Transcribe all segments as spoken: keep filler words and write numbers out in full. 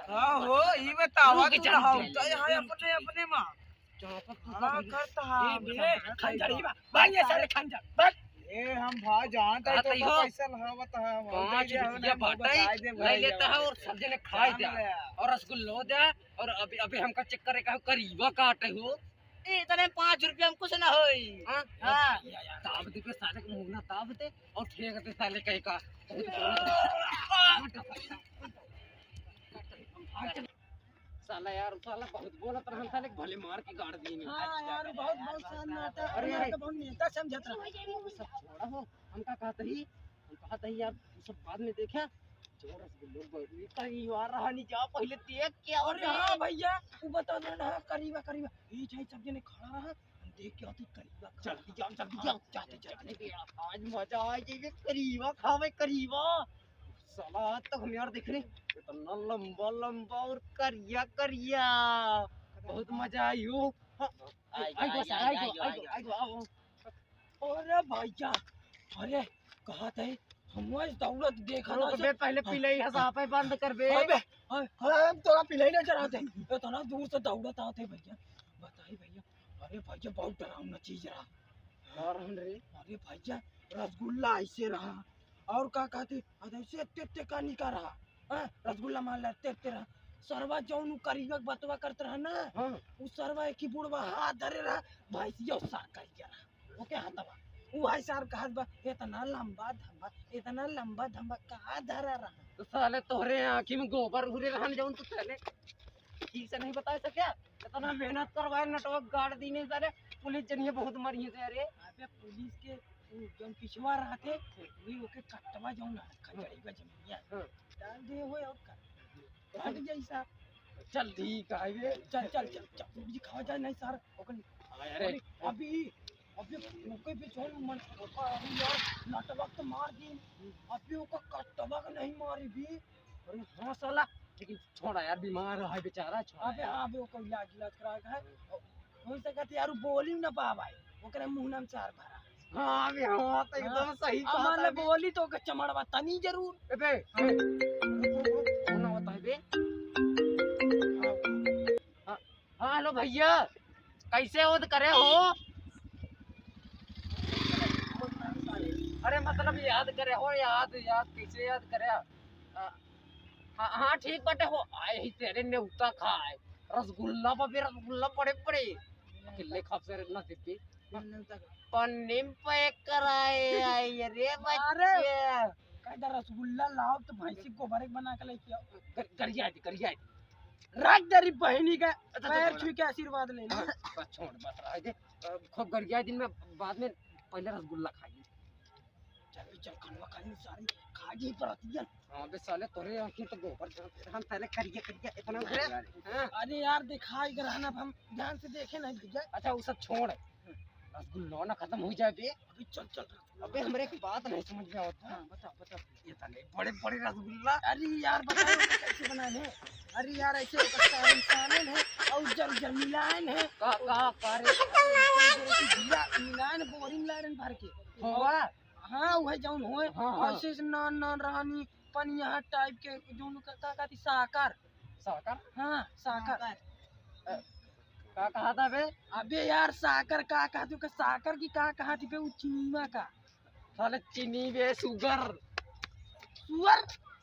हाँ हो, ई बतावा रुक तू जा, रहा रुक जा। होता है अपने, अपने माँ। हाँ, करता है, ए, अपने बे, माँ। खंजर ही बा। भाग ये सारे खंजर, भाग। ए, हम भाग जानते हैं, हाँ, तो तो इहो पैसा लहावत है, हम पाँच दे दे, रुपया हम बाटे, बताई दे ले भाई, लेता है और सब जने खाए जान दे। ले। और रसगुल्लो दे, और अभी, अभी हमका चेक करे का करीबा काटे हो। ए, इतने पाँच रुपया में कुछ ना होई। हाँ? हाँ। दाब दे पे साले के मुंह ना दाब दे और फेंक दे साले कहीं का। साला यार, साला बहुत बोलत रहन साले, भले मार के गाड़ दी। हाँ यार, बहुत, बहुत शानदार था। अरे, अरे। तो बहुत नेता समझत रहा। सब छोड़ा हो, हमका कहत ही, हम कहत ही यार, तू सब बाद में देखे। जो रसगुल्लो बड़ी करीबा रहा, नहीं जा, पहले देख के आओ अरे रे। हाँ भैया, तू बता दे ना, करीबा, करीबा। ई चाहे सब जने खड़ा रहा, हम देख के आते करीबा, करीबा। जल्दी जाओ, जल्दी जाओ। जाते, जाते, जाते। आज मजा आ जाए, करीबा खावे, करीबा। साला आज तक हम यार देख रहे, इतना लंबा लंबा और करिया करिया, बहुत मजा आई हो। हाँ, आई गो, आई गो, साला, आई गो, आई गो, आई गो, आई गो, आओ। अरे भैया, अरे कहत है, हम आज दौड़त देखा रुक ना बे, पहले हाँ। पिलई हंसा पे बंद कर बे। अबे, हाँ, हाँ, हम तोरा पिलई ना चढ़ाते, इतना दूर से दौड़त आते भैया, बताई भैया। अरे भैया, बहुत डरावना चीज रहा। का रहन रे? अरे भैया, रसगुल्ला ऐसे रहा। और का कहते, अरे ऐसे एत्ते एत्ते का निका रहा। हाँ, रसगुल्ला मान ला, एत्ते एत्ते रहा। सरवा जौन उ करीबा के बतवा करत रहा ना, हाँ। उ सरवा एक ही बुढ़वा हाथ धरे रहा, भैंसिया सार कर गया रहा। ओके हाथवा। उ भाई सार कहत बा, "इतना लंबा धंबा, इतना लंबा धंबा का धरा रहा?" तो साले तोहरे आँखी में गोबर घुरे रहन जौन तू साले। ठीक से नहीं बता सके। इतना मेहनत करवाए, नटवा गाड़ दीने सारे, पुलिस जनिए बहुत मरी है सारे। अबे पुलिस के उ जौन पिछवा रहते, वही ओके कट्टवा जौन है, खजड़ी का जमीनिया। हाँ। डाल दे हुए और का। हट जाई सार। चल ठीक है बे। चल, चल, चल, चल, सब्जी खावा जाए नहीं सार। ओकन हाँ, अरे। अरे, अभी, अभी ओके भी छोड़ मन, ओका अभी यार नटवा तो मार दी। अभी ओका कट्टवा का नहीं मारी भी। अरे हाँ साला, लेकिन छोड़ा यार, बीमार है बेचारा, छोड़ा अबे यार। हाँ, अबे ओकर इलाज, इलाज कराए के है। हो सकत है यार, उ बोली ना पावाई, ओकरे मुंह नाम चार भरा। हाँ, अबे हाँ, तो एकदम हाँ, सही अब बात मान ले है बे। बोली तो ओकर चमड़वा तनी जरूर। ए बे, अबे, रुक, रुक, रुक, कौन आवत है बे? हाँ, हाँ, हेलो भैया, कैसे याद करे हो? अरे मतलब याद करे हो, याद, याद कैसे याद करे? आ, हाँ, हाँ, ठीक बाटे हो। आए ही तेरे नेवता खाए। रसगुल्ला बा बे, रसगुल्ला बड़े बड़े। अकेले खाब से ना देबे। पन्नी में पैक कराए आई रे बच्चे। कायदा रसगुल्ला लाओ तो भैंसी गोबर एक बना के लेके आओ। गर-, गरिया दे, गरिया दे। रख दे री बहिनी का अच्छा, पैर अच्छा, छू के आशीर्वाद ले ले। हाँ, बस छोड़, बस रह दे। अ, खूब गरिया दिन में, बाद में पहले रसगुल्ला खाई। चल, चल, खनवा खाई सारी, खा गई बरतिया। हाँ, बे साले, तोरे आँखी तो गोबर जहाँ पे हम साले करिया, करिया, इतना अरे, हाँ। अरे यार, दिखाई के रहना, अब हम ध्यान से देखे नहीं भैया। अच्छा, वो सब छोड़। रसगुल्ला ना खत्म हो जाए बे। अबे चल, चल, रसगुल्ला। अबे, हमरे एक बात नहीं समझ में आवत है। हाँ, बताओ, बताओ। ये साले बड़े, बड़े रसगुल्ला। अरे यार, बताओ, कैसे बनाए हैं? अरे यार, ऐसे होता है, इंसान है, और उज्जर, उज्जर मिलान है। का, का, का रे? उज्जर, उज्जर की जीरा मिलान, बोरी मिलान भर के। होवा? हाँ, वह जौन होए, हाँ, हाँ। ऐसे, ऐसे नान, नान रहनी, पनिया टाइप के, जौन का, का कहती, साकर। साकर? हाँ, साकर। अ, का कहा था बे? अबे यार, साकर का कहा तू, का साकर की का कहा थी बे, उ चीनीमा का? साले चीनी बे, sugar। Sugar?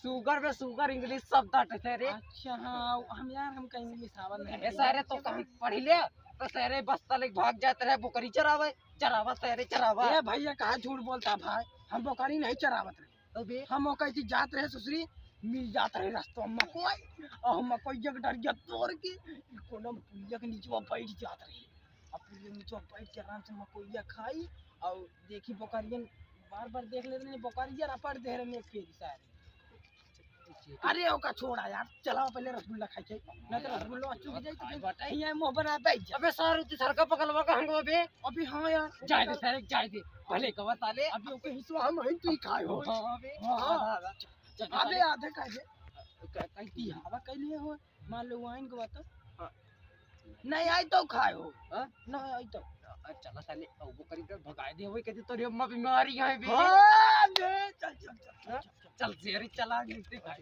Sugar बे, sugar, English शब्द आटे थे रे। अच्छा, हाँ, हम यार, हम कहीं English आवा नहीं। ए, सारे तो कहीं पढ़ ले, तो सारे बस्ता लेके भाग जाते रहे, बोकरी चरावे, चरावा, सारे चरावा। ए भैया, कहाँ झूठ बोलता भाई? हम बोकरी नहीं चरावत रहे। अबे। हम ओकर जी जात रहे ससुरी, मिल जात रहे रास्ता में मकोई, और हम मकोई के डरिया तोड़ के, ई कोनो पुलिया के नीचवा बैठ जात रहे। अब पुलिया के नीचवा बैठ के आराम से मकोइया खाई, और देखी बोकरियन बार बार देख लेते नहीं, बोकरिया रपट दे रहे एक फेरी सारे। अरे ओका छोड़ा यार, चलाओ पहले रसगुल्ला खाई के, नहीं तो रसगुल्ला चुक जाई तो फिर हियाँ मुँह बना बैठ जा। अबे सारे तू सरका पकलवा का हंगवा बे। अबे हाँ यार। जाए दे सारे, जाए दे, भले कवा साले। अबे ओके हिस्सा हम हईं, तू ही खाए हो। हाँ, हाँ बे। हाँ, हाँ। हाँ, हाँ, हाँ। चल, चल, अबे चल। आधे खाए दे। क-, कहीं की हवा कैले हो? मान लो वाइन को बात। हाँ। नहीं आई तो खाए हो। हाँ? नहीं आई तो। अ, चला साले, अब वो करी तो भगाए दे, वही कहते, "तोरी अम्मा बीमारी है बे।" हाँ, बे, चल, चल, चल, चल, हाँ? चल, चल। चल, शेर, चला, गिनती खाए।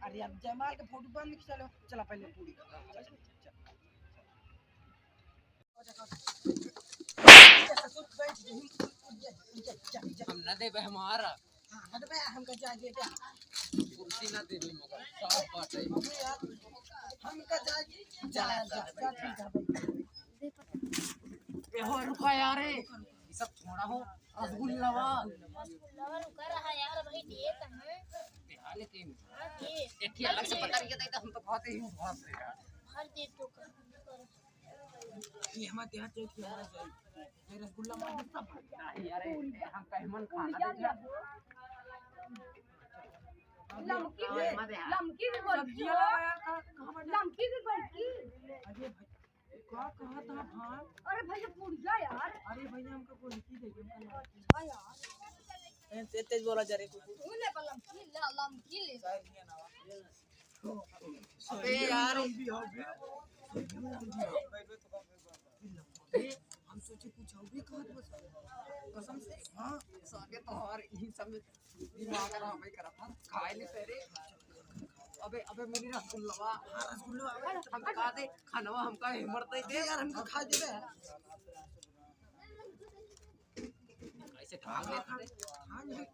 अरे यार, जयमाल के फोटो बंद खींचा लो। चला पहले पूरी। चल, चल, चल। हम ना देबे हमारा। हाँ, हट बे, हमका जाए दे दे। कुर्सी ना देबे मगर, साफ बात है। अबे यार, हमका जाए, जा, जा, जा, ठीक है भाई। ए हो, रुका यार, ये सब छोड़ा हो, रसगुल्लावा। रसगुल्लावा रुका रहा यार, भाई दिए तो हैं। दे, हाँ, लेकिन हाँ, दिए। एक ही अलग से पता नहीं चलता, हम तो बहुत ही बहुत देगा। भर दे तो कर, कर। ये हमारे यहाँ चल के हमारा जाए। ये रसगुल्ला मार दे सब। नहीं यार, हम कहीं मन खाना दे दिया। लमकी भी, लमकी भी बड़की हो। लमकी भी बड़की। अरे भाई, का कहा था भाई? अरे भैया, पुड़िया यार। अरे भैया, हमका गोलकी दे, हमका लमकी। हाँ यार। ए, तेज तेज बोला जा रे कुकुर। तू ले बा लमकी, ले लमकी ले। अबे यार। हम सोचे कुछ और भी कहत बस। कसम से। हाँ, सागे तोहार यही सब में दिमाग खराब है, करत था। खाए ले तेरे। अबे, अबे मेरी रसगुल्लावा। हाँ, रसगुल्ला। हम कहा दे, खानवा हमका हेमर दे दे। यार, हमका खा दे बे। ऐसे खा लेते। हाँ, हाँ।